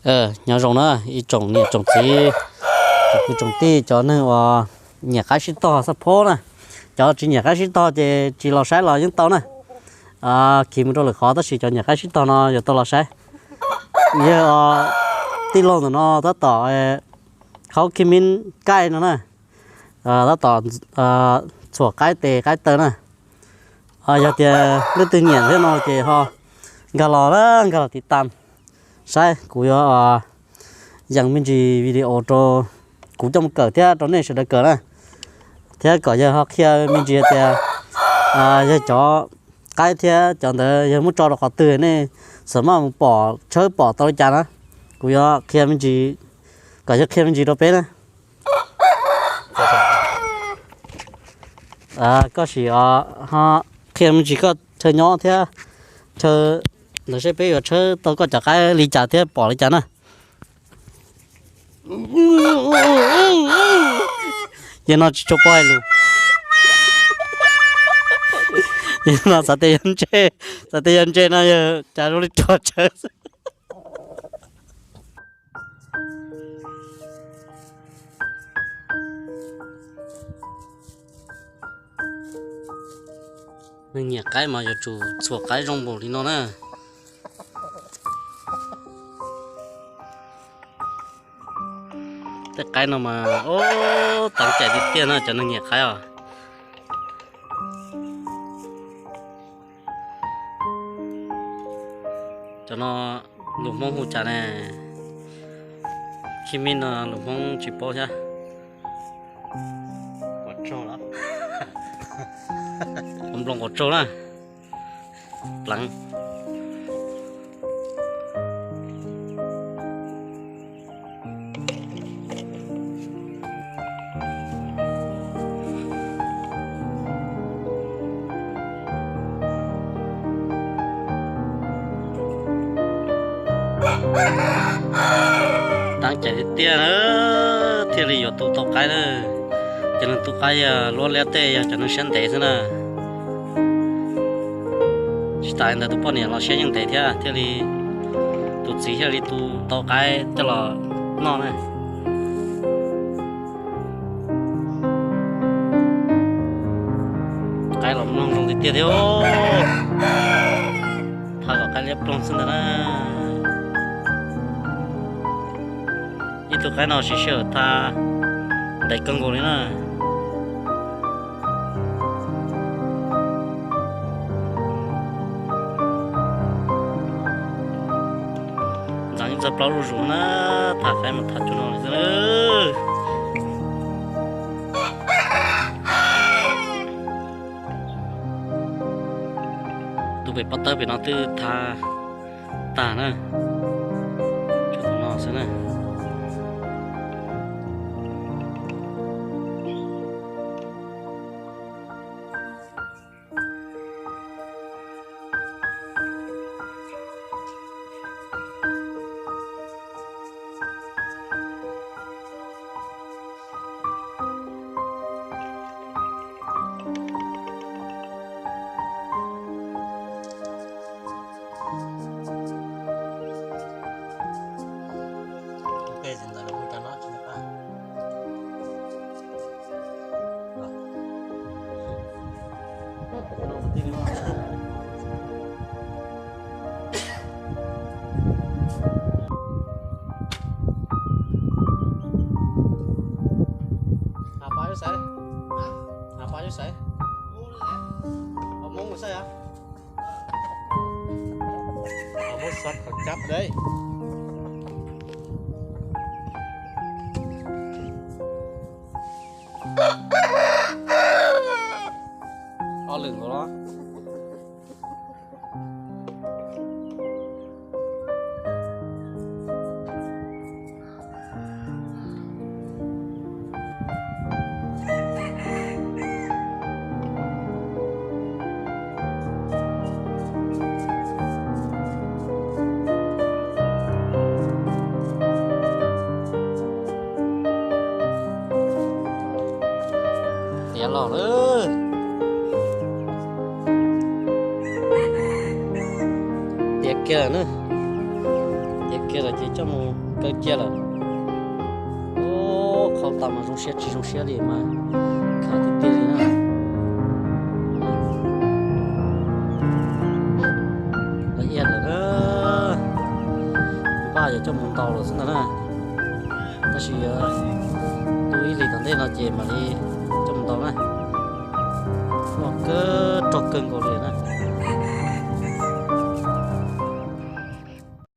Nyob zoo na ib tsoom niam tsoom txiv, tsoom kwv tsoom tij, cov neeg uas nyiam qaib sib tog xab phob na. Cov tsis nyiam qaib sib tog ces tsis los saib los yeej tau na. Khiv mus rau lwm qhov tab sis cov nyiam qaib sib tog no yuav tau los saib. Yawg tij laug ntawm no tab tom haub khib mib kaij no na. Tab tom txhuam qaib tes qaib taw na. Yog tias leej twg nyiam thiab no ces ho nkag los na, nkag los tiv tas saib. Kuv yuav yees me ntsis video rau kuv coj mus kawm thiab rau nej sawv daws kawm na, thiab kom yawg ho qhia me ntsis tias yawg cov qaib thiab cov ntawd yawg muab tso rau qhov twg, nej xam maj mus pom tshawb pom tau li cas na. Kuv yuav qhia me ntsis, kom yawg qhia me ntsis rau peb na. Koj sim ho qhia me ntsis koj chaw nyob thiab chaw ntawd seb peb yuav tshawb tau koj cov qaib li cas thiab pom li cas na. Yawg no tsis tshua paub hais lus. Yawg no xav tias yog ntse, xav tias yog ntse no yawg cas zoo li rog tsawv. Neeg nyiam qaib mas yuav tsum txhuam qaib zoo npaum li no na. Tej qaib no mas, o, teev cai tiag tiag na cov neeg nyiam qaib os. Cov no lus Hmoob hu cas ne? Khib mib no lus Hmoob tsis paub thiab. Nploos quav tsaug na. Pleev. Teev cai tiag tiag na, thiaj li yuav tu tau qaib na. Cov neeg tu qaib yog luab liab tej, yog cov neeg siab ntev xwb na. Tsis tas li ntawd tus poj niam los siab yeej ntev thiab, thiaj li tus txiv thiaj li tu tau qaib coj los noj na. Qaib los mloog zoo tiag tiag thiab. Tha kom qaib liab ploog xwb ntag na. Ib tug qaib no siv sij hawm tha ntev kawg nkaus li na. Ntxeev ib txoj plaub zuj zus na, tha qaib mas tha cuag no li xwb na. Tus pem pob tawb pem no twb tha tag na, tsuas tus no xwb na. Muab xob khaws cab deb. Ob lwm nkaus los. Tiav los lawm. Tiav kiag na. Kiag lawm ces coj mus kaw cia lawm. Qhau tas mas zoo siab tsis zoo siab li mas khav tiag tiag li na. Lawv iab lawm na, npaj yuav coj mus ntaus lawm xwb ntag na. Tab sis yuav tu ib hlis tom ntej no ces mam li coj mus ntaus na. Loj kawg, rog kawg nkaus li.